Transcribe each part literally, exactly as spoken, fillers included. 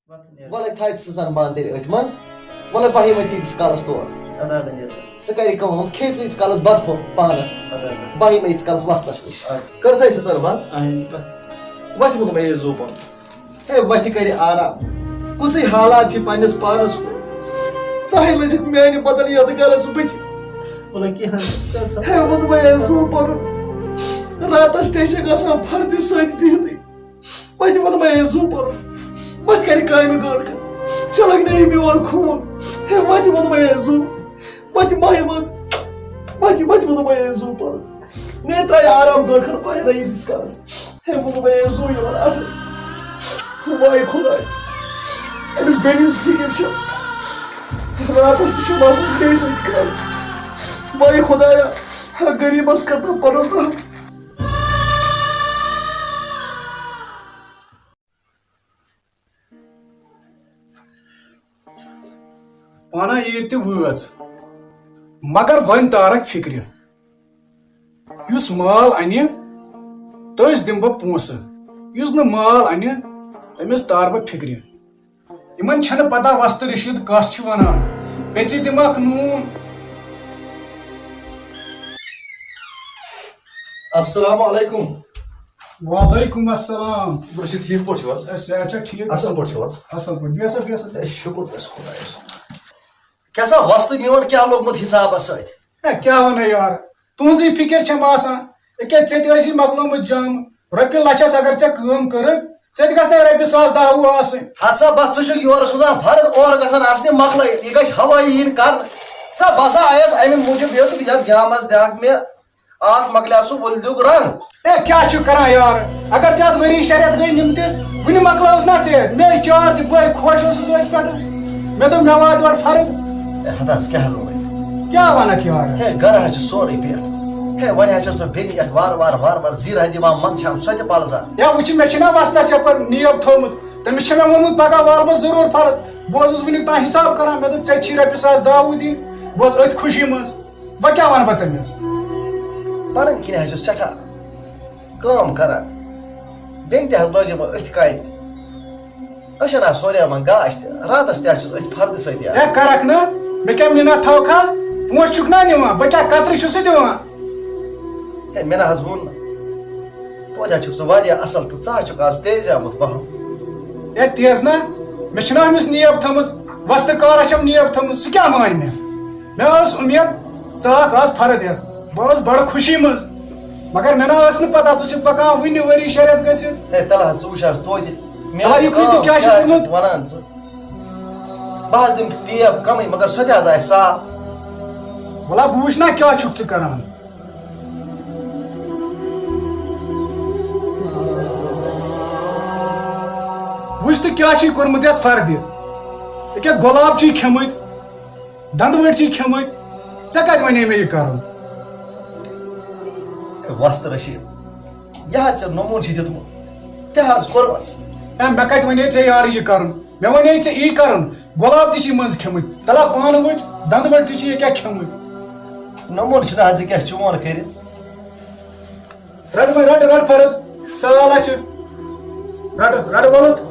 وَلہٕ تھاو ژٕ سُہ زَن بانہٕ تیٚلہِ أتھۍ منٛز۔ وَلہٕ بہٕ یِمَے تیٖتِس کالَس تور۔ اَدٕ اَدٕ نیرٕ بہٕ۔ ژٕ کَر یہِ کٲم، کھے ژٕ ییٖتِس کالَس بَتہٕ پھوٚل پانَس۔ اَدٕ اَدٕ۔ بہٕ یِمَے ییٖتِس کالَس وۄستَس نِش۔ اَدٕ۔ کٔر تھٲے سُہ زَن بنٛد؟ اَہَن پَتہٕ۔ وَتھ ووٚنمَے یہِ زُو پَنُن۔ ہے وَتہِ کَرِ آرام۔ کُسٕے حالات چھِ پنٛنِس پانَس کُن۔ ژٕ ہے لٔجِکھ میٛانہِ بدل یَتھ گَرَس بٕتھِ۔ وَلہٕ کینٛہہ نہٕ، ژٕ ژٕ ہے ووٚنمَے یہِ زُو پَنُن۔ راتَس تہِ چھِ گژھان فردِ سۭتۍ بِہتٕے۔ وَتہِ ووٚنمَے یہِ زُو پَنُن۔ وَتہِ کَرِ کامہِ گٲڑ کَر۔ ژےٚ لَگہِ نہ یہِ میون خوٗن۔ ہے وَتہِ ووٚنمَے یہِ زُو۔ وَتہِ مَے وَت۔ وَتہِ، وَتہِ ووٚنمَے یہِ زُو پَنُن۔ نے ترٛایہِ آرام گٲڑ کَر پَے رہی دِس کَرَس۔ ہے ووٚنمَے یہِ زُو یِوان اَتھٕ۔ وَے خۄداے۔ أمِس بیٚنہِ ہِنٛز فِکِر چھِ۔ راتَس تہِ چھِ باسان بیٚیہِ سۭتۍ کَرٕنۍ۔ وَے خۄدایا۔ ہا غریٖبَس کَر تہٕ پَنُن رحم۔ پانہ عیٖد تہِ وٲژ، مگر وۄنۍ تارکھ فِکرِ۔ یُس مال اَنہِ، تٔمِس دِمہٕ بہٕ پونٛسہٕ، یُس نہٕ مال اَنہِ، تٔمِس تارٕ بہٕ فِکرِ۔ یِمن چھَنہٕ پتہ وۄستہٕ رشیٖد کَس چھُ وَنان، پیٚژِ دِمَکھ نوٗن۔ السلام علیکم۔ وعلیکم السلام۔ عبدالرشید، ٹھیٖک پٲٹھۍ چھِو حظ؟ ہے، صحت چھا ٹھیٖک؟ اَصٕل پٲٹھۍ چھِو حظ؟ اَصٕل پٲٹھۍ۔ بیٚہہ سا، بیٚہہ سا۔ ہے، شُکُر حظ خۄدایَس کُن۔ کیٛاہ سا وۄستہٕ میون کیٛاہ لوٚگمُت حِسابَس سۭتۍ؟ ہے، کیٛاہ وَنو یار، تُہٕنٛزٕے فِکِر چھَم آسان۔ ییٚکیٛاہ ژےٚ تہِ ٲسی مۄکلٲومٕژ جام۔ رۄپیہِ لَچھَس اگر ژےٚ کٲم کٔرٕتھ، ژےٚ تہِ گژھِ نہ رۄپیہِ ساس دَہ وُہ آسٕنۍ۔ ہَتہٕ سا بَس، ژٕ چھُکھ یورٕ سوزان فرٕد، اورٕ گژھان آسنہِ مۄکلٲیِتھ۔ یہِ گژھِ ہوٲیی یِنۍ کَرنہٕ۔ ژٕ بَسا آیَس اَمہِ موٗجوٗب یوٚت، یَتھ جامَس دِہَکھ مےٚ اَتھ مۄکلیٛاو سُہ وُلدیُک رنٛگ۔ ہے، کیٛاہ چھُ کران یار؟ اگر ژےٚ اَتھ ؤری شےٚ رٮ۪تھ گٔے نِمتِس، وُنہِ مۄکلٲوٕتھ نا ژےٚ؟ مےٚ چارج، بہٕ ہے خۄش اوسُس أتھۍ پٮ۪ٹھ۔ مےٚ دوٚپ، مےٚ واتہِ اورٕ فرٕد۔ ہے، ہتہٕ حظ، کیٛاہ حظ وَنَے؟ کیٛاہ وَنَکھ یار؟ ہے، گرٕ حظ چھُ سورُے پٮ۪ٹھ۔ ہے، وۄنۍ حظ چھَس بہٕ بیٚنہِ یَتھ وارٕ وارٕ، وارٕ وارٕ زیٖر حظ دِوان، منٛزٕ چھَم سۄ تہِ پَلزان۔ ہے، وٕچھ، مےٚ چھِنہ وۄستَس یَپٲرۍ نیب تھوٚومُت۔ تٔمِس چھےٚ مےٚ ووٚنمُت، پگاہ والہٕ بہٕ ضروٗر فرٕد۔ بہٕ اوسُس وٕنیُک تام حِساب کران، مےٚ دوٚپ، ژےٚ تہِ چھی رۄپیہِ ساس دَہ وُہ دِنۍ۔ بہٕ اوسُس أتھۍ خوشی منٛز۔ وۄنۍ کیٛاہ وَنہٕ بہٕ تٔمِس؟ پَنٕنۍ کِنۍ حظ چھُ سٮ۪ٹھاہ کٲم کران۔ بیٚنہِ تہِ حظ لٲجِم أتھۍ کامہِ۔ أسۍ چھِنہ سوریا وۄنۍ گاش تہِ، راتَس تہِ حظ چھِس أتھۍ فردِ سۭتۍ یار۔ ہے کَرَکھ نہٕ، مےٚ کیٛاہ مِنت تھاوکھا؟ پونٛسہٕ چھُکھ نہ نِوان، بہٕ کیٛاہ کَترِ چھُسہٕ دِوان؟ ہے، مےٚ نہ حظ ووٚن نہٕ۔ توتہِ حظ چھُکھ ژٕ واریاہ اَصٕل تہٕ ژٕ حظ چھُکھ آز تیزے آمُت پَہَم۔ ہے تیز نہ، مےٚ چھِنہ أمِس نیب تھٲومٕژ، وۄستہٕ کارا چھَم نیب تھٲومٕژ، سُہ کیٛاہ مانہِ مےٚ؟ مےٚ ٲس اُمید ژٕ آکھ آز فرٕد ہٮ۪تھ۔ بہٕ ٲسٕس بڑٕ خوشی منٛز۔ مگر مےٚ نہ ٲس نہٕ پتہ ژٕ چھُکھ پکان وُنہِ ؤری شےٚ رٮ۪تھ گٔژھِتھ۔ ہے، تَلہٕ حظ، ژٕ وٕچھ حظ توتہِ۔ مےٚ آ، یہِ کٲم کۭتِس کیٛاہ چھُ کیٛاہ حظ گوٚمُت؟ چھُکھ وَنان ژٕ؟ بہٕ حظ دِمہٕ ٹیب کَمٕے، مگر سۄ تہِ حظ آسہِ صاف۔ وَلہ، بہٕ وٕچھِ نہ کیٛاہ چھُکھ ژٕ کران۔ وٕچھ تہٕ کیٛاہ چھُے کوٚرمُت یَتھ فردِ؟ ییٚکیٛاہ گۄلاب چھُے کھیٚمٕتۍ۔ دَنٛدٕ ؤٹۍ چھِ کھیٚمٕتۍ، ژےٚ کَتہِ وَنے مےٚ یہِ کَرُن؟ ہے وۄستہٕ رشیٖد، یہِ حظ ژےٚ نموٗنہٕ چھِ دیُتمُت، تہِ حظ کوٚرمَس۔ ہے، مےٚ کَتہِ وَنے ژےٚ یارٕ یہِ کَرُن؟ مےٚ وَنے ژےٚ یی کَرُن، گۄلاب تہِ چھِ منٛزٕ کھیٚمٕتۍ، تَلہ پانہٕ وٕچھ، دَنٛدٕ ؤٹۍ تہِ چھِ ییٚکیٛاہ کھیٚمٕتۍ۔ نموٗنہٕ چھِنہٕ حظ یہِ کیٛاہ چون کٔرِتھ؟ رَٹ وۄنۍ، رَٹ، رَٹ فرٕد، سال ہا چھِ۔ رَٹ، رَٹ وَلُت۔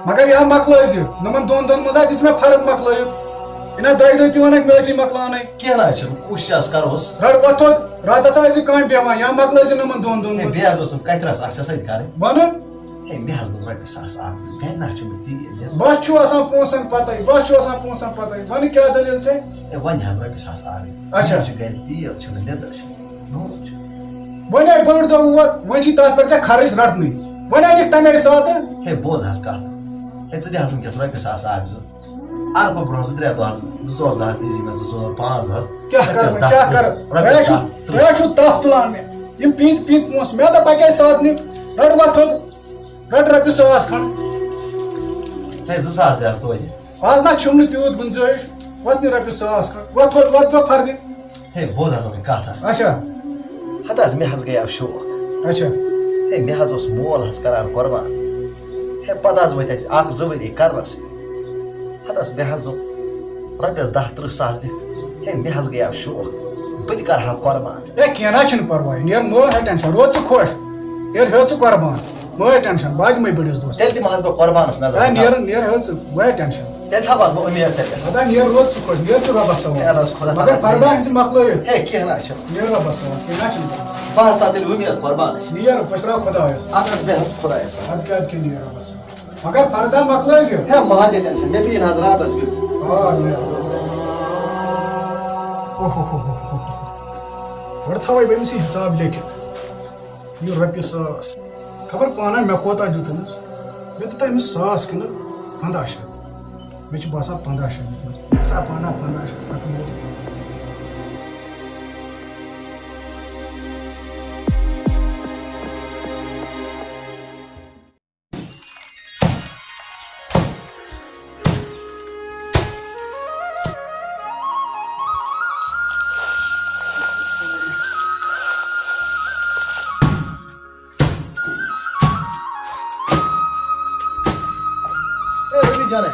مگر یا مۄکلٲوزِ، نوٚمَن دۄن دۄہَن منٛز ہا دِژ مےٚ فرٕد مۄکلٲوِتھ۔ یہِ نہ دۄیہِ دۄہہِ تہِ وَنَکھ مےٚ ٲسی مۄکلاونَے۔ کینٛہہ نہ حظ چھُنہٕ، کوٗشِش حظ کَروس۔ رَٹ وۄتھ تھوٚد، راتَس آسہِ کانٛہہ بیٚہوان، یا مۄکلٲوزِ نوٚمَن دۄن دۄہَن ہے، منٛز۔ بیٚیہِ حظ اوسُم کَتھِ رَژھ اَکھ ژےٚ سۭتۍ کَرٕنۍ۔ وَنہٕ؟ ہے، مےٚ حظ دوٚپ رۄپیہِ ساس اَکھ زٕ، گَرِ نہ چھُ مےٚ تیٖل دِتھ۔ بَس چھُ آسان پونٛسَن پَتَے، بَس چھُ آسان پونٛسَن پَتَے۔ وَنہٕ کیٛاہ دٔلیٖل چھے؟ ہے، وۄنۍ حظ رۄپیہِ ساس اَکھ زٕ۔ اچھا۔ مےٚ چھُ گَرِ تیٖل چھُنہٕ، لیٚدٕر چھِ۔ نوٗن چھُ۔ وۄنۍ آے بٔڑ دۄہ اور، وۄنۍ چھِ تَتھ پٮ۪ٹھ ژےٚ خرٕچ رَٹنٕے۔ وۄنۍ اَنِکھ تَمے ساتہٕ۔ ہے، بوز حظ کَتھ۔ ہے، ژٕ دِ حظ وٕنکیٚس رۄپیہِ ساس اَکھ زٕ۔ عرفہٕ برونٛہہ زٕ ترٛےٚ دۄہ حظ، زٕ ژور دۄہ حظ، دی زِ مےٚ زٕ ژور پانٛژھ دۄہ حظ۔ کیٛاہ کَرٕ رۄپیَس وۄنۍ، دَہ کیٛاہ تٕرٛہ، کَرٕ؟ رۄپیَس تۄہہِ دَہ چھُو، تٕرٛہ۔ تۄہہِ چھُو تَپھ تُلان مےٚ۔ یِم پیٖنتہِ پیٖنتہِ پونٛسہٕ، مےٚ دوٚپ اَکے ساتہٕ نہِ، رَٹ وۄتھُن، رَٹ رۄپیہِ ساس کھنٛڈ۔ ہے، زٕ ساس دِ حظ توتہِ۔ آز نہ چھُم نہٕ تیوٗت گُنجٲیِش، وۄتھ نہِ رۄپیہِ ساس کھنٛڈ، وۄتھ ہورٕ، وۄتھ بہٕ فردِ۔ ہے، بوز حظ وۄنۍ کَتھ اَکھ۔ اچھا۔ ہَتہٕ حظ، مےٚ حظ گٔیو شوق۔ اچھا۔ ہے، مےٚ حظ اوس مول حظ کَران قۄربان۔ ہے، پَتہٕ حظ وٲتۍ اَسہِ اَکھ زٕ ؤری کَرنَسٕے۔ ہَتہٕ حظ، مےٚ حظ دوٚپ، رۄپیَس دَہ تٕرٛہ ساس دِکھ۔ ہے، مےٚ حظ گٔیو شوق، بہٕ تہِ کَرٕ ہا قۄربان۔ ہے، کینٛہہ نہ حظ چھُنہٕ پَرواے، نیر مہٕ ہےٚ ٹٮ۪نشَن، روز ژٕ خۄش، نیر ہیوٚر ژٕ قۄربان۔ مہٕ ہے ٹینشن، بہٕ ہا دِمے بٔڑِس دۄہس۔ تیٚلہِ دِمہٕ حظ بہٕ قۄربانس نظر۔ ہے، نیر، نیر حظ ژٕ، مہٕ ہے ٹینشن۔ تیٚلہِ تھاو حظ بہٕ اُمید ژےٚ پٮ۪ٹھ۔ خدا نیر روز ژٕ خۄش، نیر ژٕ رۄبس حوالہٕ۔ ہے، اَدٕ حظ، خۄدا مگر تعالیٰ پردٕ کٔرِنۍ۔ آسہِ مۄکلٲیِتھ۔ ہے، کینٛہہ نہ حظ چھُنہٕ۔ نیر رۄبس حوالہٕ، کینٛہہ نہ چھُنہٕ پرواے۔ بہٕ حظ تھاو تیٚلہِ اُمید قۄربانس۔ نیر، پٔشراو خۄدایس۔ اَدٕ حظ، بیٚہہ حظ خۄدایس حوالہٕ۔ اَدٕ کیٛاہ، اَدٕ کیٛاہ نیر رۄبس حوالہٕ۔ مگر پردٕ مۄکلٲیزِ۔ ہے، مہٕ حظ ہے ٹینشن، مےٚ پیٚیہِ نظر راتس بیٚیہِ۔ آ، نیر رۄبس حوالہٕ۔ اوہ، اوہ، اوہ، اوہ، اوہ۔ گۄڈٕ تھاوے بہٕ أمِس یہِ حساب لیکھِتھ۔ یہِ رۄپیہِ ساس۔ خبر پانہ مےٚ کوتاہ دیُت أمِس۔ مےٚ دیُت أمِس ساس کِنہٕ پنٛداہ شیٚتھ۔ مےٚ چھُ باسان پنٛداہ شیٚتھ دیُتمَس۔ مےٚ چھُ باسان پنٛداہ شیٚتھ۔ پتہٕ مےٚ اوس اے ربی جانے۔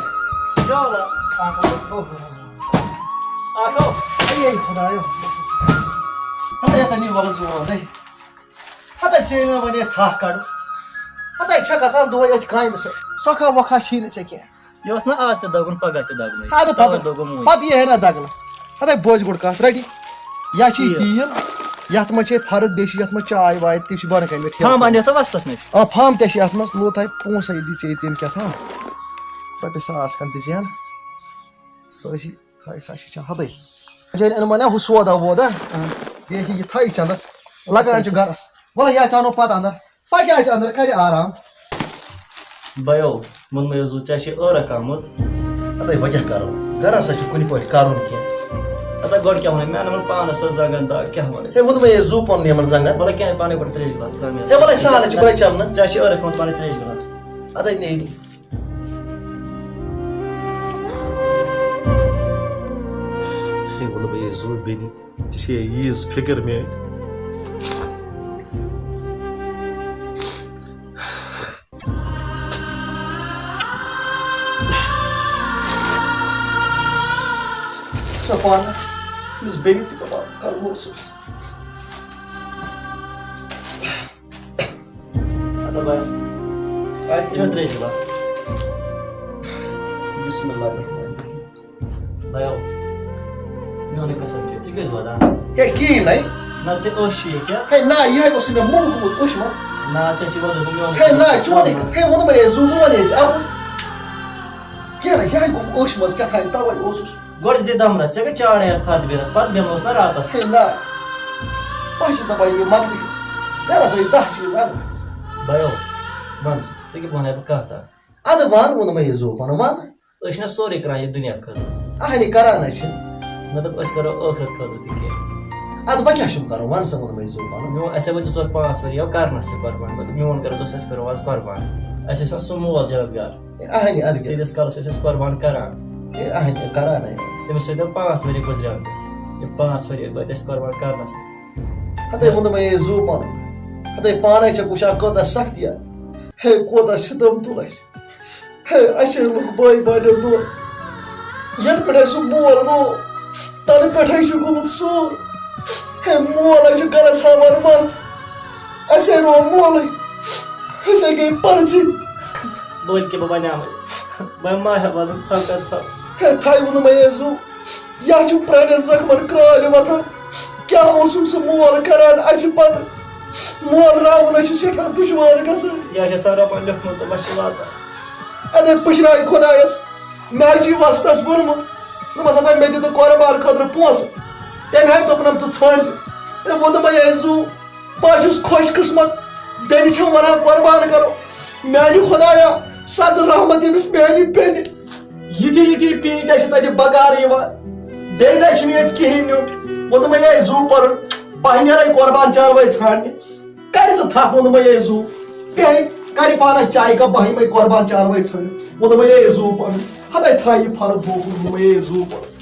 یا اللہ۔ آکو۔ اوہ۔ آکو۔ اے، اے خدایو۔ ہتا یتا نی ولز ورو دے۔ ہتا چے مےٚ ونے تھا کڑ۔ ہتا چھا کسان دو اتھ کامہِ سۭتۍ۔ سۄکھا وۄکھا چھی نہٕ ژےٚ کینٛہہ۔ یہِ اوس نہ آز تہِ دَگُن، پَگاہ تہِ دَگُن۔ اَدٕ پَتہٕ، تَوَے دوٚپُم وۄنۍ۔ پَتہٕ یی ہے نہ دَگنہٕ۔ ہَتَے بوز گۄڈٕ کَتھ، رَٹی۔ یا چھِ یہِ تیٖل۔ تیٖل، یَتھ منٛز چھِ فرٕد، بیٚیہِ چھِ یَتھ منٛز چاے واے، تہِ چھِ بۄنہٕ کَنہِ پٮ۪ٹھ ٹھیلہٕ۔ تھام اَنہِ یَتھ وَستَس نِش۔ آ، فام تہِ چھِ یَتھ منٛز، لوٚت ہَے پونٛسَے دِژے تٔمۍ کیٛاہ تھام۔ رۄپیہِ ساس کھَنٛڈ دِژے ہَن۔ سُہ ٲسی تھایہِ سا چھِ چا ہَتَے۔ اَچھا، أنۍ وَنیا ہُہ سودا وودا۔ آ۔ یہِ ہے یہِ تھایہِ چَندَس۔ لَگان چھُ گَرَس۔ وَلہٕ یا ژٕ اَنو پَتہٕ اَنٛدَر۔ پَکہِ آسہِ اَنٛدَر، کَرِ آرام۔ بَیو، ووٚنمَے حظ، ژےٚ چھِ ٲرَکھ آمُت۔ اَدَے، وۄنۍ کیٛاہ کَرو؟ گَرَس ہا چھُ کُنہِ پٲٹھۍ کَرُن کینٛہہ۔ اَدٕ گۄڈٕ کیٛاہ وَنَے؟ مےٚ اَنَن پانَس سۭتۍ زنٛگَن داگ، کیٛاہ وَنَے؟ ہے، ووٚنمَے حظ، زُو پَنُن یِمَن زنٛگَن۔ وَلہٕ کینٛہہ، پانَے گۄڈٕ ترٛیش گِلاس ترٛاو مےٚ۔ ہے، وَلَے سہلٕے چھُ، بَرَے چَمنہٕ۔ ژےٚ چھِ ٲرَکھ آمُت، پانَے ترٛیش گِلاس۔ اَدَے، نیر۔ ہے، ووٚنمَے حظ، زُو بیٚنہِ۔ ژےٚ چھے ییٖژ فِکر میٲنۍ۔ سۄ پانہٕ أمِس بیٚنہِ تہِ دَپان، کَرٕ محسوٗس۔ اَدٕ بَے۔ چیٚو ترٛیش گِلاس۔ بسم اللہ الرحمن الرحیم۔ دَیو، میونُے قسم چھُ، ژٕ کیٛازِ وَدان؟ ہے، کِہیٖنۍ نَے۔ نہ، ژےٚ ٲش چھِ یہِ کیٛاہ؟ ہے، نہ، یِہوٚے اوسُے مےٚ موٚہ گوٚمُت أچھ منٛز۔ نہ، ژےٚ چھِ وَدُن گوٚمُت میونُے ہے، قسم۔ نہ، چونُے قسم۔ ہے، ووٚنُے مےٚ، ہے، زُو، بہٕ وَنے ژےٚ، اَپُز۔ کینٛہہ نہ، یِہوٚے گوٚمُت أچھ منٛز کیٛاہ تام، تَوَے اوسُس۔ گۄڈٕ زِ دَمرَتھ، ژےٚ گٔے چاڑَے اَتھ فَتہٕ بیرَس، پَتہٕ بیٚہموس نہ راتَس۔ ہے، نہ۔ بہٕ چھُس دَپان، یہِ مۄکلہِ۔ گَرَس ٲسۍ دَہ چیٖز اَنٕنۍ۔ بَیو، وَن سا، ژےٚ کیٛاہ وَنَے بہٕ کَتھ اَکھ؟ اَدٕ وَن، ووٚنُے مےٚ، یہِ زُو پَنُن وَن۔ أسۍ چھِنہ سورُے کران یہِ دُنیا خٲطرٕ۔ اہنی کران حظ چھِ۔ مطلب، أسۍ کرو ٲخرت خٲطرٕ تہِ کینٛہہ۔ اَدٕ وۄنۍ کیٛاہ چھُم کرُن؟ وَن سا، ووٚن مےٚ، یہِ زُو پَنُن۔ میون، اَسہِ وۄنۍ زٕ ژور پانٛژھ ؤری آو کرنَس تہِ قۄربان۔ مطلب، میون غرض اوس، أسۍ کرو آز قۄربان۔ اَسہِ اوس آسان سُہ مول جنت گار۔ اہنی، اَدٕ کیٛاہ؟ تیٖتِس کالَس ٲسۍ أسۍ قۄربان کران۔ اے، اہنی، کران ہے ٲسۍ۔ تٔمِس سۭتۍ آو پانٛژھ ؤری گُزریمتِس۔ یہِ پانٛژھ ؤری وٲتۍ أسۍ قۄربان کرنَس۔ ہَتَے ووٚن مےٚ، یہِ زُو پَنُن۔ ہَتَے پانَے چھےٚ وٕچھان، کۭژاہ سختی۔ ہے، کوٗتاہ ستم تُل اَسہِ۔ ہے، اَسے لوٚگ بٲے بارنٮ۪ن دۄن۔ یَنہٕ پٮ۪ٹھ اَسہِ سُہ مول روو، تَنہٕ پٮ۪ٹھَے چھُ گوٚمُت سون۔ ہے، مول ہَے چھُ گَرَس ہاوان وَتھ۔ اَسے روو مولٕے۔ اَسے گٔے پَرژھٕنۍ۔ بٔلۍ کہِ بہٕ وَنیٛامَے۔ وۄنۍ ما ہٮ۪مہٕ وَنُن، تھَو کَر ژھۄپ۔ ہے، تھَے ووٚنمَے ہے زُو۔ یا چھُ پرٛانٮ۪ن زخمَن کرٛالہِ وۄتھان۔ کیٛاہ اوسُم سُہ مول کران اَسہِ پتہٕ؟ مول راوُن ہے چھُ سٮ۪ٹھاہ دُشوار گژھان۔ یا چھُ آسان رۄبَن لیوٚکھمُت تہٕ وۄنۍ چھُ واتان۔ اَدے پُشراے خۄدایَس، مےٚ حظ چھُ یہِ وۄستَس ووٚنمُت، دوٚپمَس، ہَتا مےٚ دِ تہٕ قۄربان خٲطرٕ پونٛسہٕ۔ تٔمۍ حظ دوٚپنَم، ژٕ ژھٲنٛڈ زِ۔ أمۍ ووٚن دوٚپمَے، ہے زُو، بہٕ حظ چھُس خۄش قٕسمت، بیٚنہِ چھَم وَنان قۄربان کَرو۔ میٛانہِ خۄدایا، سَد رحمت ییٚمِس میٛانہِ بیٚنہِ۔ یِتھی یِتھی پیٖنتہِ چھِ تَتہِ بکار یِوان۔ بیٚیہِ نہ چھُنہٕ ییٚتہِ کِہیٖنۍ نیُن۔ ووٚنمَے، ہے زُو پَرُن، بہٕ ہا نیرَے قۄربان چاروٲے ژھانٛڈنہِ۔ کَرِ ژٕ تھَکھ، ووٚنمَے، ہے زُو۔ بیٚیہِ کَرِ پانَس چایہِ کَپ، بہٕ ہا یِمَے قۄربان چاروٲے ژھانٛڈنہِ۔ ووٚنمَے، ہے زُو پَرُن۔ ہَتَے تھایہِ یہِ فرٕد ہوکُن، ووٚنمَے، ہے زُو پَرُن۔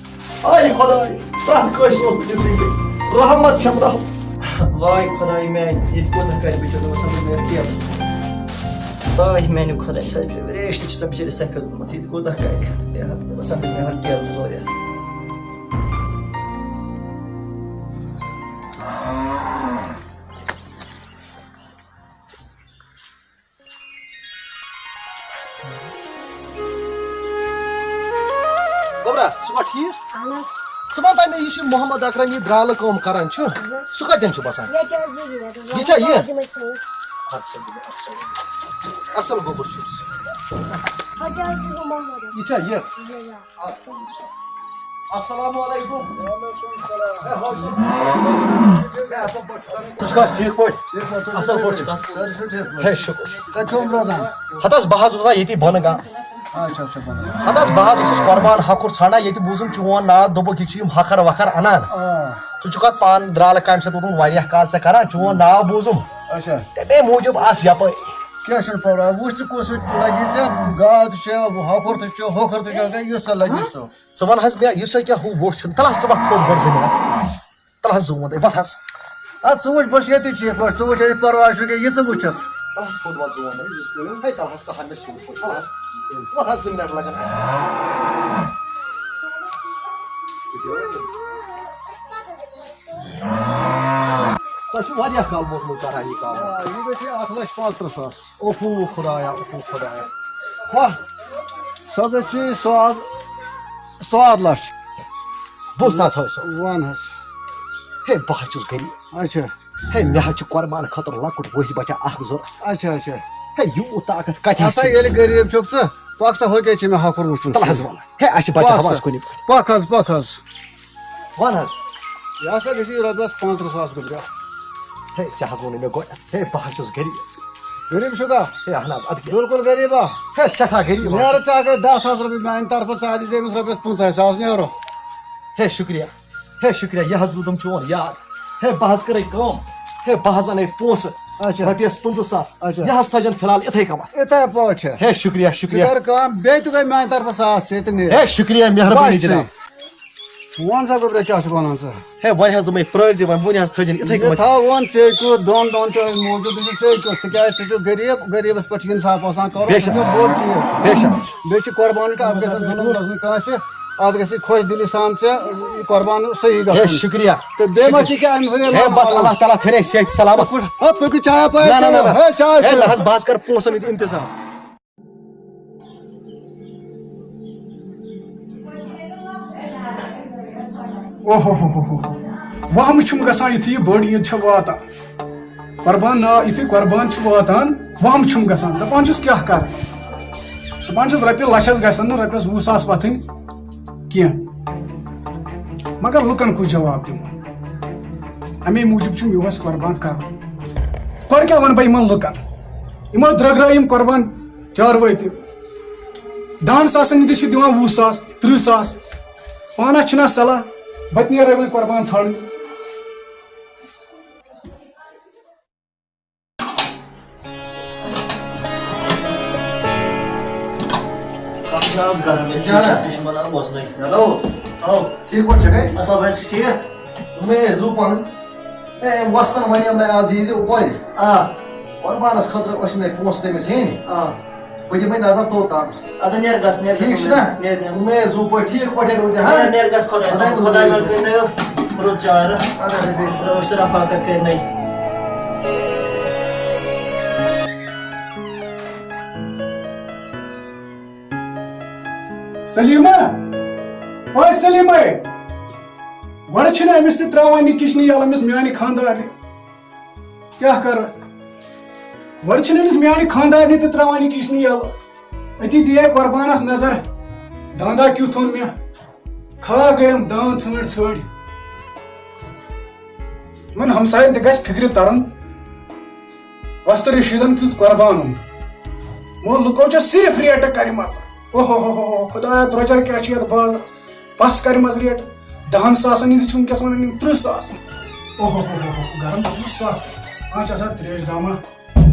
آے خۄداے، پرٛٮ۪تھ کٲنٛسہِ اوس نہٕ یِژھٕے گٔے۔ رحمت چھَم رحمت۔ واے خۄداے میٛانہِ، ییٚتہِ کوٗتاہ کَرِ بِچور، مےٚ باسان بہٕ نیرٕ ٹیبہٕ۔ واے میٛانہِ خۄداے، سۄ ریش تہِ چھِ سۄ بِچٲرِس سفید گوٚمُت، ییٚتہِ کوٗتاہ کَرِ۔ بے حد، مےٚ باسان بہٕ نیرٕ ٹیبہٕ ژورِ ہَتھ۔ برا، ژٕ چھُکھا ٹھیٖک؟ اہن حظ۔ ژٕ وَن تہٕ مےٚ، یُس یہِ محمد اکرم یہِ درالہٕ کٲم کران چھُ، اہن حظ۔ سُہ کَتٮ۪ن چھُ بسان؟ ییٚتہِ حظ یہِ، ییٚتہِ حظ یہِ چھا یہِ؟ لازِمَے سۭتۍ۔ اَدٕ سا، اَدٕ سا۔ اَصٕل گوٚبُر چھُ۔ اَتہِ حظ چھُ محمد۔ یہِ چھا یہِ؟ اہن حظ، آ۔ اَدٕ سا۔ السلام علیکم۔ وعلیکم السلام۔ ہے، حٲج صٲب۔ ہے، اَصٕل پٲٹھۍ چھُکھا؟ ژٕ چھُکھ حظ ٹھیٖک پٲٹھۍ؟ ٹھیٖک پٲٹھۍ، تُہۍ چھِو اَصٕل ٹھیٖک پٲٹھۍ پٲٹھۍ؟ چھُکھا؟ سٲری چھِو ٹھیٖک پٲٹھۍ؟ ہے، شُکُر۔ کَتہِ چھِو یِم روزان؟ ہَتہٕ حظ، بہٕ حظ اوسُس ییٚتی بۄنہٕ گام۔ اچھا، اچھا، بۄنہٕ گام۔ ہَتہٕ حظ، بہٕ حظ اوسُس قۄربان ہَکھُر ژھانڈان، ییٚتہِ بوٗزُم چون ناو، دوٚپُکھ یہِ چھِ یِم ہَکھر وَکھر اَنان۔ آ۔ ژٕ چھُکھ اَتھ پانہٕ درٛالہٕ کامہِ سۭتۍ ووٚتمُت واریاہ کال، ژےٚ کَران، چون ناو بوٗزُم۔ اچھا۔ تَمے موٗجوٗب آس یَپٲرۍ۔ کینٛہہ چھُنہٕ پَرواے، وٕچھ ژٕ کُس ہیوٗ لَگی ژےٚ، گاو تہِ چھےٚ، ہَکھُر تہِ چھُ، ہۄکھُر تہِ چھُ، یُس سا لَگی سُہ۔ ژٕ وَن حظ مےٚ، یُس سا کیٛاہ ہُہ ووٚژھ چھُنہٕ، تَلہٕ حظ ژٕ وَتھ تھوٚد گۄڈٕ زٔمیٖنَس۔ تَلہٕ حظ زوٗن تہٕ وَتھ حظ۔ اَدٕ ژٕ وٕچھ، بہٕ چھُس ییٚتی ٹھیٖک پٲٹھۍ، ژٕ وٕچھ، ییٚتہِ پَرواے چھُنہٕ کینٛہہ، یہِ ژٕ وٕچھِتھ۔ تَلہٕ حظ تھوٚد وَتھ زوٗن تہٕ۔ ہے، تَلہٕ حظ ژٕ ہا مےٚ سیوٚد پٲٹھۍ، تَلہٕ حظ۔ وَتھ حظ، زٕ مِنَٹ لَگَن اَسہِ۔ تۄہہِ چھُ واریاہ کال ووتمُت کران یہِ کار۔ آ، یہِ گژھِ اَکھ لَچھ پانٛژترٕٛہ ساس۔ اوفو خدایا، اوفو خدایا۔ واہ۔ سۄ گژھِ ساد، ساد لَچھ۔ بوز نہ حظ، ہٲے سۄ۔ وَن حظ۔ ہے، بہٕ حظ چھُس غریٖب۔ اچھا۔ ہے، مےٚ حظ چھُ قۄربان خٲطرٕ لۄکُٹ ؤسۍ بچہ اکھ ضوٚرتھ۔ اچھا، اچھا۔ ہے، یوٗت طاقت کتہِ ہسا، حظ چھُ؟ ییٚلہِ غریٖب چھُکھ ژٕ، پکھ سا، ہُہ کیٛازِ چھِ مےٚ ہۄکھُر وٕچھُن؟ تَلہٕ حظ وَلہٕ۔ ہے، اَسہِ چھِ بچہ پکھ ہَوس سا۔ کُنہِ پٲٹھۍ۔ پکھ حظ، پکھ حظ۔ وَن حظ۔ یہِ ہسا گژھِ یہِ رۄپیَس پانٛژترٕٛہ ساس گوٚبرا۔ ہے، ژےٚ حظ ووٚنُے مےٚ گۄڈٕ۔ ہے، بہٕ حظ چھُس غریٖب۔ غریٖب چھُکھا؟ ہے، اہن حظ، اَدٕ کیٛاہ؟ بِلکُل غریٖبا۔ ہے، سٮ۪ٹھاہ غریٖب حظ۔ نیرٕ ژٕ اگر دَہ ساس رۄپیہِ میٛانہِ طرفہٕ، ژٕ اَدِ ژےٚ أمِس رۄپیَس پٕنٛژٕہَے ساس نیرو۔ ہے، شُکریہ۔ ہے، شُکریہ، یہِ حظ روٗدُم چون یاد۔ ہے، بہٕ حظ کَرَے کٲم۔ ہے، بہٕ حظ اَنَے پونٛسہٕ۔ اچھا۔ رۄپیَس پٕنٛژٕہ ساس۔ اچھا۔ یہِ حظ تھٲیزٮ۪ن فی الحال یِتھَے کٔمَتھ۔ یِتھَے پٲٹھۍ چھِ۔ ہے، شُکریہ، ژٕ شُکریہ۔ کَر کٲم، بیٚیہِ تہِ گٔے میٛانہِ طرفہٕ ساس ژےٚ تہِ نیر۔ ہے، شُکریہ، مہربٲنی بَس ژٕے۔ جِناب۔ وَن سا گوٚبرا، کیٛاہ چھُکھ وَنان ژٕ؟ ہے، وۄنۍ حظ دوٚپمَے پرٛٲرۍ زِ وۄنۍ، وٕنہِ حظ تھٲیزٮ۪ن یِتھَے یہِ کٔمَتھ۔ تھاو وَن ژےٚ کیُتھ، دۄن دۄن چٲنۍ موٗجوٗب، یہِ چھُ ژےٚ کیُتھ، تِکیٛازِ ژٕ چھُکھ غریٖب، غریٖبَس پٮ۪ٹھ چھُ اِنصاف آسان کَرُن، بے سُہ چھُ شک۔ بوٚڑ چیٖز۔ بے شک۔ بیٚیہِ چھِ قۄربان کَتھ گژھِ ظُلُم گژھُن کٲنٛسہِ۔ اَتھ گژھِ خۄش دِلی سان ژےٚ یہِ قۄربان صحیح ہے، گژھُن۔ شُکریہ۔ تہٕ بیٚیہِ ما شُکریہ۔ چھِ کینٛہہ اَمہِ ہُرٮ۪ر ہے، بس، اللہ تعالیٰ تھٲینَے صحت سلامت۔ پَکُن، ہا، پٔکِو چاے پٲے نہ، نہ، نہ، چیٚیِو۔ نہ۔ ہے، چاے ہے، چیٚیِو۔ نہ حظ، بہٕ حظ کَرٕ پونٛسَن ہُنٛد اِنتظام۔ اوہ ہو ہو ہو ہو۔ وہمہٕ چھُم گژھان یُتھُے یہِ بٔڑ عیٖد چھےٚ واتان۔ قۄربان نا، یُتھُے قۄربان چھُ واتان، وہمہٕ چھُم گژھان۔ دَپان چھُس کیٛاہ کَرٕ؟ دَپان چھُس رۄپیہِ لَچھَس گژھن نہٕ رۄپیَس وُہ ساس وَتھٕنۍ کینٛہہ۔ مگر لُکَن کُس جواب دِمہٕ؟ اَمے موٗجوٗب چھُم یِہُس قۄربان کَرُن۔ گۄڈٕ کیٛاہ وَنہٕ بہٕ یِمَن لُکَن؟ یِمو درٛگرٲے یِم قۄربان چاروٲے تہِ۔ دَہَن ساسَن ہِنٛدِس چھِ دِوان وُہ ساس، تٕرٛہ ساس۔ پانَس چھِنہ صلاح، بہٕ تہِ نیرَے وۄنۍ قۄربان ژھانٛڈنہِ۔ کَم چھِ آز گرم، ییٚتہِ چھِ جانہ۔ أسۍ چھِ وَنان موسمٕے۔ ہیلو۔ ہاو۔ ٹھیٖک پٲٹھۍ چھَکھَے؟ اَصٕل پٲٹھۍ، ژٕ چھُکھ ٹھیٖک؟ دوٚپمَے، ہے، زُو پَنُن۔ ہے، أمۍ وۄستَن وَنیٛوم نہ آز یی زِ اُپٲرۍ۔ آ۔ قۄربانَس خٲطرٕ ٲسۍ مےٚ پونٛسہٕ تٔمِس ہیٚنۍ۔ آ۔ بہٕ دِمَے نظر توٚت تام۔ اَدٕ نیر گژھ، نیر ٹھیٖک گژھ، چھُ نا؟ نیر، نیر۔ دوٚپمَے، ہے، زُو پٲٹھۍ ٹھیٖک پٲٹھۍ روزِ، ہا؟ نیر، نیر گژھ، خۄداے اَدٕ صٲب، ہے، خۄداے وۄنۍ منٛد کٔرِنَے رُت چارٕ۔ اَدٕ ہے، اَدٕ ہے، بیٚہہ۔ رٲچھ تہٕ رفاقت کٔرِنَے۔ سلیمہ، اوے سلیمہ، گۄڈٕ چھِنہٕ أمِس تہِ ترٛاوان یہِ کِچنہِ یَلہٕ، أمِس میٛانہِ خانٛدارنہِ۔ کیٛاہ کَرٕ؟ گۄڈٕ چھِنہٕ أمِس میٛانہِ خانٛدارنہِ تہِ ترٛاوان یہِ کِچنہِ یَلہٕ۔ أتی دِیے قۄربانَس نظر، داندا کیُتھ اوٚن مےٚ۔ کھا گٔیم داند ژھٲنٛڈۍ ژھٲنٛڈۍ۔ یِمن ہمساین تہِ گژھِ فِکرِ ترُن، وۄستہٕ رشیدن کیُتھ قۄربان اوٚن۔ یِمو لُکو چھےٚ صرف ریٹہٕ کرِمژٕ۔ اوہ ہو ہو ہو، خدایا، درۄجر کیٛاہ چھِ یتھ بازرس؟ پس کرِمژ ریٹ۔ دہن ساسن ہٕنٛدِس چھِ وٕنکیٚس ونان یِم ترٕٛہ ساس۔ اوہ ہو ہو ہو ہو، گرم چھُ سخ۔ وۄنۍ چھِ آسان تریش دامہ۔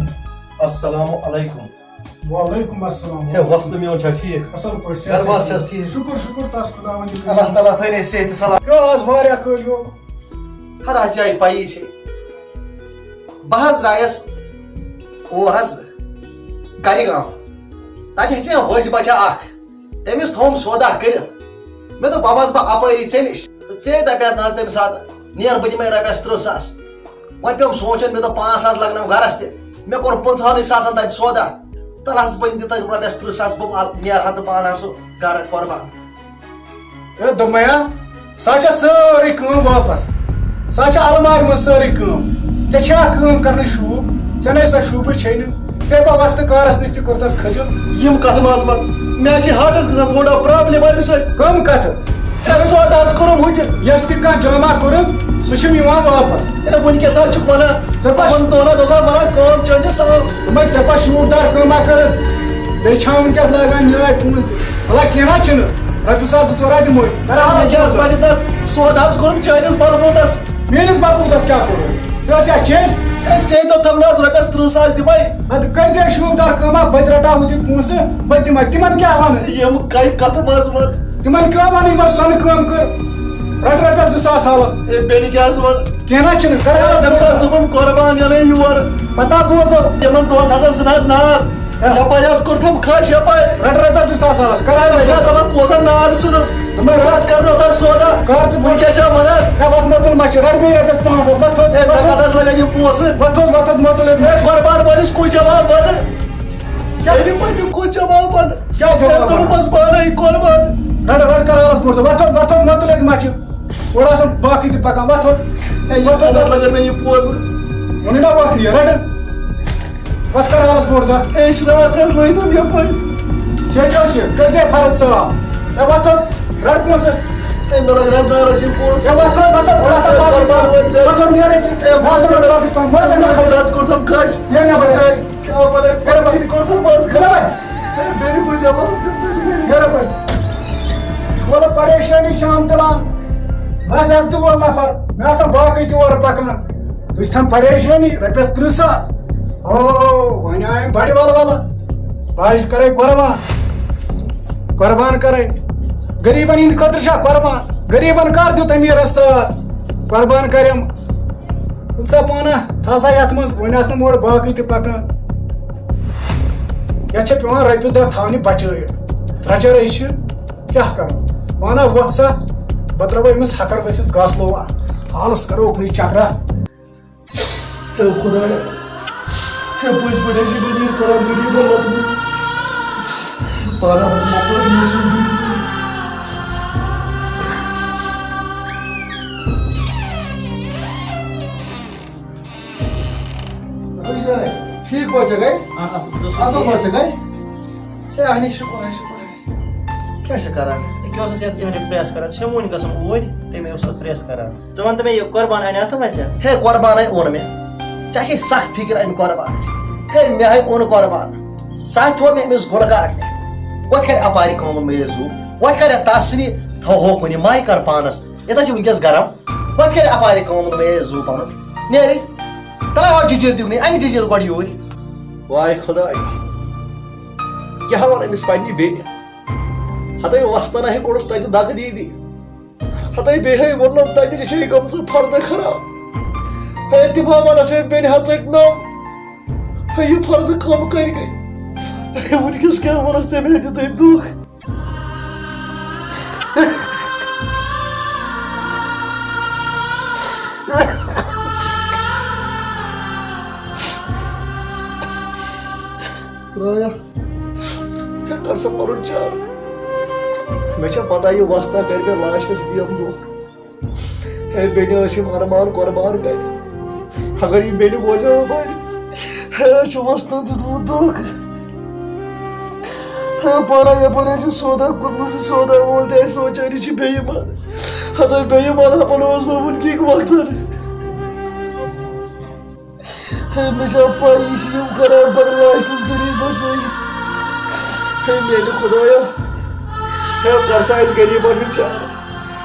السلام علیکم۔ وعلیکم السلام۔ ہے، وۄستہٕ میون چھا ٹھیٖک؟ اصل پٲٹھۍ، صحت گرٕ بار چھا چھا ٹھیٖک؟ ٹھیٖک؟ شُکُر، شُکُر تس خداوندِ۔ اللہ تعالیٰ تھٲینَے صحت تہٕ سلامت۔ پیوٚو آز واریاہ کٲلۍ یوٚت۔ ہتا ژےٚ آیہِ پَیی چھے۔ بہٕ حظ درٛایَس اور حظ گرِ گام۔ تَتہِ ہیٚژے وٲنٛسہِ بچا اکھ۔ تٔمِس تھووُم سودا کٔرِتھ۔ مےٚ دوٚپ، بہٕ وَسہٕ بہٕ اَپٲری ژےٚ نِش۔ تہٕ ژے دَپیٛاتھ نہ حظ تَمہِ ساتہٕ، نیر بہٕ دِمَے رۄپیَس تٕرٛہ ساس۔ وۄنۍ پیوٚم سونٛچُن، مےٚ دوٚپ، پانٛژھ ساس لَگنَم گَرَس تہِ۔ مےٚ کوٚر پٕنٛژٕہَنٕے ساسَن تَتہِ سودا۔ تَلہٕ حظ، وۄنۍ دِ تَتہِ رۄپیَس تٕرٛہ ساس، بہٕ وَل-، نیرٕ ہا تہٕ پانہٕ ہا سُہ گَرٕ قۄربان۔ ہے دوٚپمَے ہا، سۄ چھےٚ سٲرٕے کٲم واپس۔ سۄ چھےٚ المارِ منٛز سٲرٕے کٲم۔ ژےٚ چھےٚ کٲم کرنٕچ شوٗب؟ ژےٚ نے سۄ شوٗبٕے چھے نہٕ۔ ژےٚ بہٕ وستہٕ کارس نِش تہِ کوٚرتس خٔجل۔ یِم کتھٕ ما آسہٕ پتہٕ؟ مےٚ چھِ ہارٹس گژھان تھوڑا پرابلم امہِ سۭتۍ۔ کٕم کتھٕ؟ ہے، سودا حظ کوٚرُم ہُتہِ۔ یۄس تہِ کانٛہہ جمع کوٚرُکھ، سُہ چھُم یِوان واپس۔ ہے، وٕنکیٚس حظ چھُکھ ونان، ژےٚ کۄس؟ یِمن دۄہن حظ اوس ونان کٲم چٲنۍ چھِ صاف۔ دوٚپمَے، ژےٚ کۄس شوٗبدار کٲمہ کٔرٕتھ؟ بیٚیہِ چھا وٕنکیٚس لاگان نیٲلۍ پونٛسہٕ دِنۍ؟ وَلہٕ کینٛہہ نہ چھُنہٕ، رۄپیہِ ساس زٕ ژور ہا دِموے۔ کر حظ وٕنکیٚس بنہِ تَتھ سودا حظ کوٚرُم چٲنِس بلبوٗتس۔ میٲنِس بلبوٗتس کیٛاہ کوٚرُتھ؟ ژےٚ ٲسیا چیٚنۍ؟ ہے، ژےٚ دوٚپتھم نہ حظ رۄپیس تٕرٛہ ساس دِمَے۔ اَدٕ کٔرۍ زِ شوٗبدار کٲمہ، بہٕ تہِ رٹہٕ ہا ہُتہِ پونٛسہٕ، بہٕ تہِ دِمَے۔ تِمن کیٛاہ وَنہٕ؟ یِم کَمہِ کَتھٕ منٛز وَن؟ تِمن کیٛاہ وَنہٕ، یِمن سۄنہٕ کٲم کٔر؟ رَٹ رۄپیس زٕ ساس حالس۔ ہے، بیٚنہِ کیٛاہ حظ وَن؟ کینٛہہ نہ چھُنہٕ، کر حالس زٕ ساس دوٚپُن قۄربان یَنَے یور۔ پتہ بوزو۔ یِمن دۄن ساسن زٕ نہ حظ نار۔ یپٲرۍ حظ کوٚرتھم کھش یپٲرۍ۔ رٹ رۄپیس زٕ ساس حالس، کر حالس۔ مےٚ چھا زبر پونٛسن نار ژھُنُن۔ دوٚپمَے بہٕ حظ کرٕ نہٕ اوٚتام سودا۔ کر ژٕ وٕنکیٚس چھا ونان؟ ہے، وَتھ مۄتُل ما چھِ، رٹ بیٚیہِ رۄپیَس پانٛژھ ہَتھ، وَتھ تھوٚد، ہے، مےٚ وَتھ کَتھ حظ لَگن یِم پونٛسہٕ؟ وَتھ تھوٚد، وَتھ تھوٚد مۄتُل ہے، مےٚ چھُ قۄربان وٲلِس کُس جواب وَنہٕ؟ کیٛاہ؟ ییٚلہِ پنٛنیُک کُس جواب وَنہٕ؟ کیٛاہ جواب ہے، وَنہٕ؟ دوٚپمَس پانَے قۄربان۔ رٹ، رٹ کر حالس بوٚڑ دۄہ، وَتھ تھوٚد، وَتھ تھوٚد مۄتُل ہے ما چھِ؟ اورٕ آسان باقٕے تہِ پَکان، وَتھ تھوٚد۔ ہے، یِم وَتھ تھوٚد، کَتھ حظ لَگن مےٚ یِم پونٛسہٕ؟ ووٚنُے نا وَتھ یہِ، رَٹن۔ وَتھ کر حالس بوٚڑ دۄہ۔ ہے، شراکھ حظ لٲگۍ تِم یَپٲرۍ۔ چیٚٹۍ حظ چھِ، کٔرۍ زِ فرٕد صٲب۔ ہے، وَتھ تھوٚد، رَٹ پونٛسہٕ۔ ہے، مےٚ لَگن حظ نارَس یِم پونٛسہٕ۔ ہے، وَتھ تھوٚد، وَتھ تھوٚد، وَتھ تھوٚد، وَتھ تھوٚد، وَتھ تھوٚد، نیرٕ ییٚتہِ۔ ہے، وَتھ تھوٚد، وَتھ تھوٚد، وَتھ تھوٚد، وَتھ تھوٚد، نیرٕ ییٚتہِ۔ حظ کوٚرتھم کھَش۔ نیرٕ نٮ۪بَر۔ ہے، کیٛاہ وَنان، کیٛاہ وَنان، کوٚرتھم حظ کھَش۔ نیرٕ نٮ۪بَر۔ ہے، بیٚیہِ بہٕ جواب دِمہٕ۔ نیرٕ نٮ۪بَر۔ وَلہٕ پریشٲنی چھِ آمہٕ تُلان۔ بہٕ حظ ہٮ۪س تہٕ وول نفر، مےٚ آسان باقٕے تہِ اورٕ پَکان۔ بہٕ چھُس تھاوان پریشٲنی، رۄپیَس تٕرٛہ ساس۔ او، وۄنۍ آیَم بَڑِ وَلہٕ وَلہٕ۔ بہٕ حظ کَرَے قۄربان۔ قۄربان کَرَے۔ غریٖبَن ہِنٛدِ خٲطرٕ چھا قۄربان؟ غریٖبَن کَر دیُت أمیٖرَس ساتھ؟ قۄربان کَرٮ۪م۔ ژٕ پانہ تھاو سا یتھ منٛز، وۄنۍ آسہٕ نہٕ مورٕ باقٕے تہِ پکان۔ یتھ چھےٚ پٮ۪وان رۄپیہِ دہ تھاونہِ بچٲیِتھ۔ درٛۄجرے چھِ، کیٛاہ کرو؟ وَنہ وۄتھ سا، بہٕ ترٛاوٕ أمِس ہکھر ؤسِتھ گاسہٕ لووا۔ حالس کرو اُکنُے چکرا۔ ہے خدایا، ہے پٔزۍ پٲٹھۍ حظ چھِ بٔمیٖر کران غریٖبن لطمہٕ۔ پانہ مۄکلٲوِتھ اوسُس بہٕ۔ ٹھیٖک پٲٹھۍ چھا گَرِ؟ اہن اصل پٲٹھۍ، ژٕ اوسُکھ اصل ٹھیٖک؟ پٲٹھۍ چھا گَرِ؟ ہے اہنی شُکر، ہے شُکر۔ کیٛاہ چھِ کران؟ یہِ کیٛاہ اوسُس یَتھ یِہُنٛد پرٛٮ۪س کران؟ ژےٚ چھےٚ وُنۍ گژھُن اوٗرۍ، تَمے اوسُس پرٛٮ۪س کران۔ ژٕ وَن تہٕ مےٚ، یہِ قۄربان اَنیٛا تہٕ وۄنۍ ژےٚ؟ ہے قۄربانَے اوٚن مےٚ۔ ژےٚ چھے سخ فِکر اَمہِ قۄربانٕچ۔ ہے مےٚ ہے اوٚن قۄربان۔ سُہ ہے تھوٚو مےٚ أمِس گُلہٕ کاکنہِ۔ وۄتھ کَرِ اَپارِ کٲم میٚیَس زُو۔ وۄتھ کَرِ تَس سۭتۍ تھاوہو کُنہِ مَے کَر پانَس۔ ییٚتہِ حظ چھِ وٕنکیٚس گرم۔ وۄتھ کَرِ اَپارِ کٲم میٚیَس زُو پَنُن۔ نیرِ۔ تَلہٕ ہاو جِجِر تہِ اُکنٕے، اَنہِ جِجِر گۄڈٕ یوٗرۍ۔ واے خۄداے، کیٛاہ وَنہٕ أمِس پنٛنہِ بیٚنہِ؟ ہَتَے وۄستَن ہے کوٚڑُس تَتہِ دَکہٕ دیٖدی۔ ہَتَے بیٚیہِ ہے ووٚنُم تَتہِ، یہِ چھے گٔمژٕ فردٕ خراب۔ ہے تِم ہا وَنَس ہے بیٚنہِ ہا ژٔٹنَم۔ ہے یہِ فردٕ کٲم کَرِ گٔے۔ ہے وٕنکیٚس کیٛاہ وَنَس تٔمۍ ہے دیُتُے دُکھ۔ خدایا، ہے کر سا پنُن چارٕ۔ مےٚ چھےٚ پتہ یہِ وۄستا کرِ مےٚ لاسٹس یِتہِ یِم دۄہ۔ ہے بیٚنہِ ٲسِم ارمان قۄربان کرِ۔ اگر یہِ بیٚنہِ بوزِ ہا وۄنۍ، ہے أسۍ چھُ وۄستن دیُتمُت دھوکہٕ۔ ہے پارا یپٲرۍ حظ چھُ سودا کوٚرمُت، سُہ سودا وول تہِ اَسہِ سونٛچان یہِ چھُ بے ایمان۔ ہتہٕ بے ایمان ہا بنووُس بہٕ وٕنہِ کِنۍ وۄتھان۔ ہے مےٚ چھا پَے یہِ چھِ یِم کَران پَتہٕ لاسٹَس غریٖبَس سۭتۍ۔ ہے میٛانہِ خۄدایا، ہے کَر سا اَسہِ غریٖبَن ہُنٛد چارٕ۔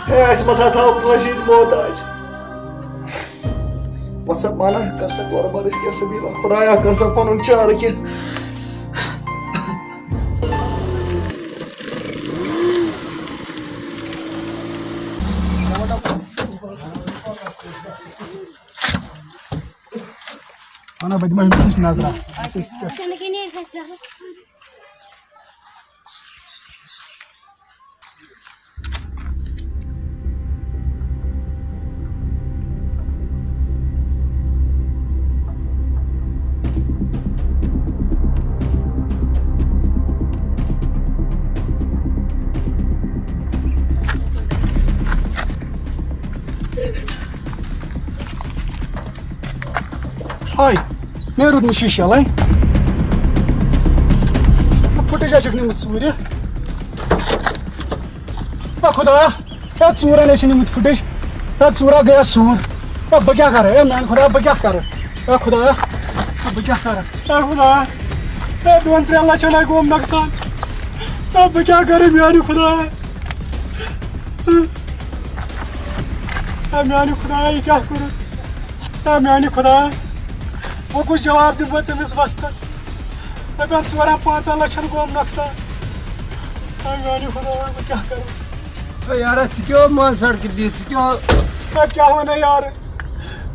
ہے اَسہِ مہ سا تھاو کٲنٛسہِ ہِنٛز محتاج۔ وَتھ سا پانہ، کَر سا قۄربانَس کینٛہہ سبیٖلا۔ خۄدایا، کَر سا پَنُن چارٕ کینٛہہ۔ انا بہٕ دِمہٕ أمِس نِش نظرہ۔ ہاے، مےٚ روٗد نہٕ شیٖشہٕ یَلَے۔ فُٹیج ہا چھَکھ نِمٕژ ژوٗرِ۔ اے خۄدایا، اے ژوٗرَن ہے چھِ نِمٕتۍ فُٹیج۔ اے ژوٗرا گٔیا سوٗر۔ اے بہٕ کیٛاہ کَرٕ؟ اے میٛانہِ خۄدایا، بہٕ کیٛاہ کَرٕ؟ اے خۄدایا، اے بہٕ کیٛاہ کَرٕ؟ اے خۄدایا، اے دۄن ترٛٮ۪ن لَچھَن ہے گوٚوُم نۄقصان۔ اے بہٕ کیٛاہ کَرٕ میٛانہِ خۄدایا؟ اے میٛانہِ خۄدایا، یہِ کیٛاہ کوٚرُتھ؟ اے میٛانہِ خۄدایا، وۄنۍ کُس جواب دِمہٕ بہٕ تٔمِس وۄستَس؟ رۄپیَن ژورَن پانٛژَن لَچھَن گوٚوُم نۄقصان۔ اے میٛانہِ خۄدایا، بہٕ کیٛاہ کَرٕ؟ ہے یارا، ژٕ کیٛاہ منٛز سڑکہِ بِہِتھ؟ ژٕ کیٛاہ؟ ہے کیٛاہ وَنَے یارٕ؟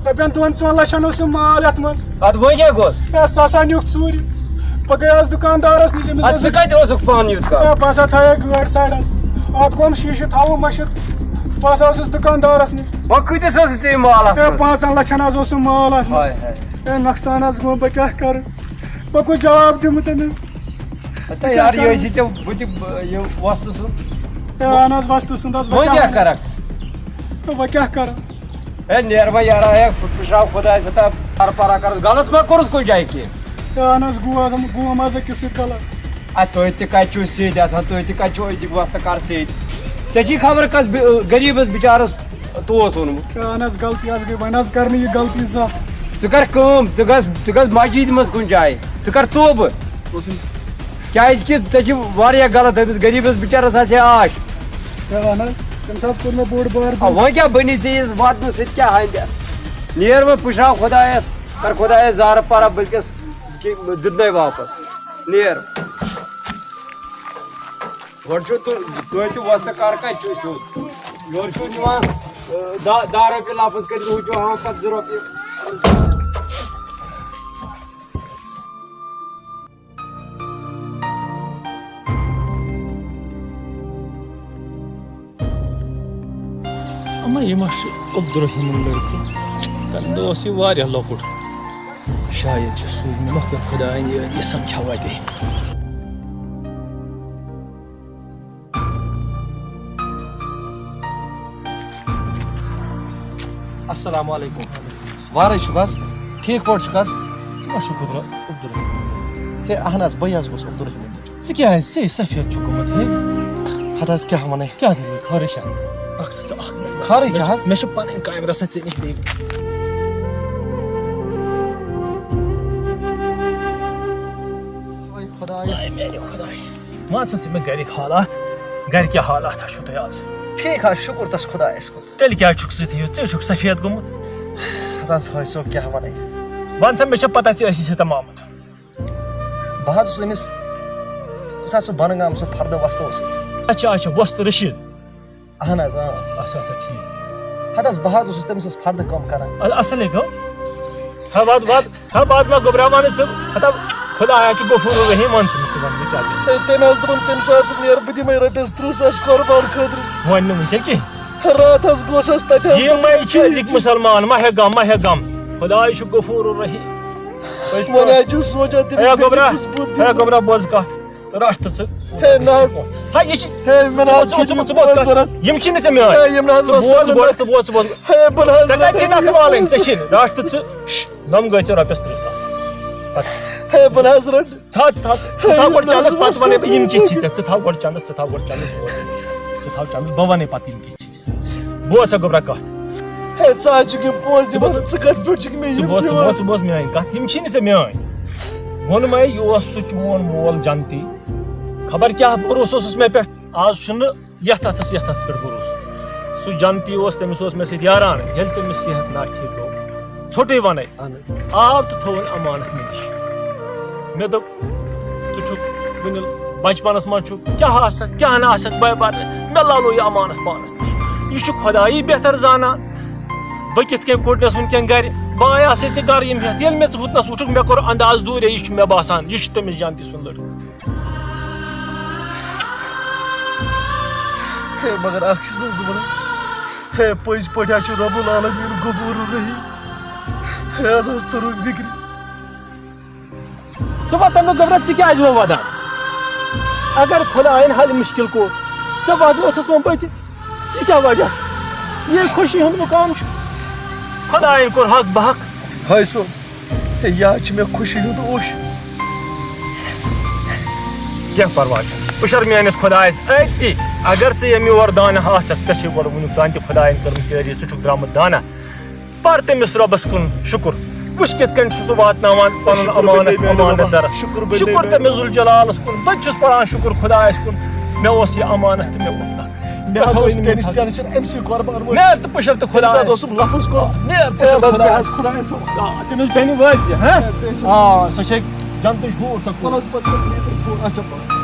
رۄپیَن دۄن ژۄن لَچھَن اوس یہِ مال یَتھ منٛز۔ اَدٕ وۄنۍ کیٛاہ گوٚس؟ ہے سُہ ہسا نیوٗکھ ژوٗرِ۔ بہٕ گٔیاس دُکاندارَس نِش، أمِس اَدٕ ٲس ژٕ کَتہِ اوسُکھ پانہٕ یوٗت کال؟ ہے بہٕ ہسا تھایے گٲڑۍ سایڈَس۔ اَتھ گوٚوُم شیٖشہٕ تھاوُن مٔشِتھ۔ بہٕ ہسا اوسُس دُکاندارَس نِش۔ وۄنۍ کۭتِس اوسُے ژےٚ یہِ مال اَتھ ہے منٛز؟ پانٛژَن لَچھَن حظ اوس یہِ مال اَتھ منٛز۔ ہاے ہاے۔ ہے نۄقصان حظ گوٚو، بہٕ کیٛاہ کَرٕ؟ بہٕ کُس جواب دِمہٕ تٔمِس؟ ہتا یار، یہِ ٲسی ژےٚ بہٕ تہِ، بہٕ، یہِ وۄستہٕ سُنٛد۔ ہے اہن حظ، وۄستہٕ سُنٛد حظ، بہٕ وۄنۍ کیٛاہ کیٛاہ وَنہٕ؟ کَرَکھ ژٕ؟ ہے وۄنۍ کیٛاہ کَرٕ؟ ہے نیر وۄنۍ یارا، ہے پُشراو خۄدایَس ہتا، پَرٕ پَرا کَرُس، غلط ما کوٚرُتھ کُنہِ جایہِ کینٛہہ؟ ہے اہن حظ، گوٚو حظ، گوٚوُم حظ أکِس سۭتۍ غلط۔ اَدٕ تُہۍ تہِ کَتہِ چھِو سیٚدۍ آسان، تُہۍ تہِ کَتہِ چھِو أزِکۍ وۄستہٕ کَر سیٚدۍ؟ ژےٚ چھی خبر کَس بِ-، غریٖبَس بِچارَس توس اوٚنمُت۔ اہن حظ، غلطی حظ گٔے، وۄنۍ حظ کَرٕ نہٕ یہِ غلطی زانٛہہ۔ ژٕ کَر کٲم، ژٕ گژھ، ژٕ گژھ مسجدِ منٛز کُنہِ جایہِ، ژٕ کَر توبہٕ۔ کُس؟ کیٛازِ کہِ ژےٚ چھِ واریاہ غلط أمِس غریٖبَس بِچارَس آسہِ ہے آش۔ ہے اہن حظ، تٔمِس حظ کوٚر مےٚ بوٚڑ بار آ، دیُن۔ وۄنۍ کیٛاہ بَنی ژےٚ یہِ واتنہٕ سۭتۍ کیٛاہ ہاوِ؟ نیر وۄنۍ پُشراو خۄدایَس، کَر خۄدایَس زارٕ پَرا، بٔلکِس کہِ دیُتنَے واپَس۔ نیر۔ گۄڈٕ چھُو تُہۍ، تُہۍ تہِ وۄستہٕ کار کَتہِ چھُو سیوٚد؟ یورٕ چھُو نِوان، ٲ، دَہ، دَہ رۄپیہِ لفظ کٔرِتھ، ہُہ چھُ ہاوان پَتہٕ زٕ رۄپیہِ۔ اما یہِ ما چھُ عبدالرحیٖمُن لٔڑکہٕ؟ تَمہِ دۄہ اوس یہِ واریاہ لۄکُٹ۔ شاید چھُ سُے، مےٚ ما کوٚر خۄدایَن یہِ، یہِ سَمکھیٛاو اَتہِ۔ السلام علیکم۔ وارے چھُکھ حظ؟ ٹھیٖک پٲٹھۍ چھُکھ حظ؟ ژٕ ما چھُکھ عبدالرحیٖم؟ ہے اہن حظ، بٕے حظ گوٚژھ عبدالرحیٖم۔ ژٕ کیٛازِ؟ ژےٚ سفید چھُکھ گوٚمُت ہے؟ ہتہٕ حظ کیٛاہ وَنَے؟ کیٛاہ دٔلیٖل؟ خٲرٕے چھا؟ اکھ سا ژٕ اکھ مِنٹ بس۔ خٲرٕے مےٚ چھا چھُ، حظ؟ مےٚ چھُ پنٕنۍ کامہِ رژھا ژےٚ نِش بیٚیہِ۔ وَے خۄدایا۔ وَے میٛانہِ خۄدایا۔ وَن سا ژٕ مےٚ گَرِکۍ حالات، گَرِ کیٛاہ حالات چھُو تۄہہِ آز؟ ٹھیٖک حظ، شُکُر تَس خۄدایَس کُن۔ تیٚلہِ کیٛازِ چھُکھ ژٕ یِتھُے یوت؟ ژٕ ہے چھُکھ سفید گوٚمُت۔ ہتہٕ حظ فٲیِد صٲب، کیٛاہ وَنَے؟ وَن سا، مےٚ چھےٚ پَتہ ژےٚ ٲسی سۭتۍ آمُت۔ بہٕ حظ اوسُس أمِس، یُس حظ سُہ بۄنہٕ گام سُہ فردٕ وۄستہٕ اوس۔ اچھا، اچھا، وۄستہٕ رشیٖد۔ اہن حظ، آ۔ اچھا، اچھا، ٹھیٖک۔ ہتہٕ حظ، بہٕ حظ اوسُس تٔمِس سۭتۍ فردٕ کٲم کران۔ اَدٕ اَصٕلے گوٚو۔ ہا، وَد، وَد، ہا، وَد ما گوٚبرا، وَن ژٕ، ہتا، خۄدایا چھُ غفوٗر رحیٖم، وَن ژٕ مےٚ، ژٕ وَن مےٚ کیٛاہ دٔلیٖل؟ ہے، تٔمۍ حظ دوٚپُن، تَمہِ ساتہٕ نیر بہٕ دِمے رۄپیَس تٕرٛہ ساس قۄربان خٲطرٕ۔ وۄنۍ نہٕ وٕنکٮ۪ن کینٛہہ۔ راتھ حظ گوس حظ تَتہِ حظ یِمَے دوٚپُن، چھِ أزِکۍ مُسلمان، مہ ہےٚ غم، مہ ہےٚ غم۔ خۄداے چھُ غفوٗر رحیٖم۔ أسۍ وۄنۍ حظ چھُ سونٛچان، تٔمِس اے گوٚبرا، کُس بُتھ دِمہٕ۔ اے گوٚبرا، بوز کَتھ۔ رٲٹھ تہٕ ژٕ۔ ہے، نہ حظ۔ ہے، یہِ چھِ ہے، مےٚ نہ حظ ژٕ، ژٕ، ژٕ، ژٕ بوز کَتھ۔ ضروٗرت۔ یِم چھِی نہٕ ژےٚ میٛٲنۍ۔ ہے، یِم نہ حظ ژٕ بوز وۄستہٕ گۄڈٕ، نہٕ۔ ژٕ بوز، ژٕ بوز۔ ہے، بہٕ نہ حظ ژےٚ کَتہِ چھِ رَٹہٕ نَکھٕ والٕنۍ؟ ژےٚ چھِ۔ رٲٹھ تہٕ ژٕ۔ شش، نَم گٔے ژےٚ رۄپیَس تٕرٛہ ساس۔ ہے، بہٕ نہ حظ رَٹہٕ۔ تھاو ژٕ، تھاو ژٕ، ژٕ تھاو گۄڈٕ چَندَس، پَتہٕ وَنَے بہٕ یِم کِتھ چھِ ژےٚ۔ ژٕ تھاو گۄڈٕ چَندَس، ژٕ تھاو گۄڈٕ چَندَس۔ ژٕ تھاو چَندَس، بہٕ وَنَے پَتہٕ یِم کِتھ چھِ ژےٚ۔ بوز سا گوٚبرا کَتھ۔ ہے، ژٕ حظ چھُکھ یِم پونٛسہٕ دِوان، ژٕ کَتھ پٮ۪ٹھ چھُکھ مےٚ ژٕ یِم بوز، ژٕ دِوان؟ بوز، ژٕ بوز میٛٲنۍ کَتھ، یِم چھی نہٕ ژےٚ میٛٲنۍ۔ ووٚنمَے، یہِ اوس سُہ چون مول جنتی۔ خبر کیٛاہ بروسہٕ اوسُس مےٚ پٮ۪ٹھ۔ آز چھُنہٕ یَتھ اَتھَس، یَتھ اَتھَس پٮ۪ٹھ بروسہٕ۔ سُہ جنتی اوس، تٔمِس اوس مےٚ سۭتۍ یاران۔ ییٚلہِ تٔمِس صحت ناٹھیٖک گوٚو، ژھوٚٹُے وَنَے۔ اہن حظ۔ آو تہٕ تھوٚوُن اَمانَتھ مےٚ نِش۔ مےٚ دوٚپ، ژٕ چھُکھ وٕنہِ بَچپَنَس منٛز چھُکھ، کیٛاہ آسَکھ، کیٛاہ نہٕ آسَکھ، بَے بَرنہٕ۔ مےٚ لَلو یہِ اَمانَتھ پانَس نِش۔ یہِ چھُ خۄدایی بہتر زانان۔ بہٕ کِتھ کٔنۍ کوٚڑنَس وٕنکٮ۪ن گَرِ؟ بہٕ آے آسَے ژےٚ گَرٕ یِم ہٮ۪تھ۔ ییٚلہِ مےٚ ژٕ ہُتنَس وٕچھُکھ، مےٚ کوٚر انداز دوٗرے، یہِ چھُ مےٚ باسان، یہِ چھُ تٔمِس جنتی سُنٛد لٔڑکہٕ۔ ہے، مگر اَکھ چیٖز حظ وَنان۔ ہے، پٔزۍ پٲٹھۍ حظ چھُ رب العالمیٖن غفور الرحیٖم۔ ہے، حظ حظ توٚرُم فِکرِ۔ ژٕ وَن تَمہِ دۄہ گوٚبرا، ژٕ کیٛازِ وۄنۍ وَدان؟ اگر خۄدایَن حل مُشکِل کوٚر، ژٕ وَدٕ ووٚتھُس وۄنۍ بٕتھِ۔ یہِ کیٛاہ وجہ چھُ؟ یہِ خوشی ہُنٛد مُقام چھُ۔ خۄدایَن کوٚر حق بحق۔ ہاے سو۔ ہے، یہِ حظ چھُ مےٚ خوشی ہُنٛد اوٚش۔ کینٛہہ پرواے چھُنہٕ، بہٕ شر میٲنِس خۄدایس أتی۔ اگر ژٕ ییٚمہِ یور دانہِ آسکھ، ژےٚ چھے گۄڈٕ وٕنیُک تام تہِ خۄداین کٔرمٕژ یٲری، ژٕ چھُکھ درامُت دانہ۔ پر تٔمِس رۄبس کُن شُکُر، وٕچھ کِتھ کٔنۍ چھُ سُہ واتناوان پنُن شُکُر امانت بَنیٚے میانہِ امانت رۄبا۔ درس۔ شُکُر بَنیٚے شُکُر میانہِ تٔمِس ذوالجلالس کُن، بہٕ تہِ چھُس پران شُکُر خۄدایس کُن، مےٚ اوس یہِ امانت تہٕ مےٚ ووٚن نہٕ۔ مےٚ حظ تھاوٕے اوس نہٕ ٹینشن مےٚ ٹینشن أمۍ سٕے قۄربان وٕچھ۔ نیر تہٕ پُشر تہٕ تٔمِس حظ خۄدایس۔ اوسُم لفظ کوٚرمُت۔ نیر ہے، پُشر اَدٕ حظ مےٚ خۄدایس۔ حظ خۄدایَس حوالہٕ۔ آ، تٔمِس بَنہِ وٲتۍ زِ، ہہ؟ تٔمِس آ، سۄ چھےٚ جنتٕچ حوٗر، سۄ وَلہٕ حظ پَتہٕ کَرٕ بہٕ یہِ سۭتۍ فون۔ اچھا۔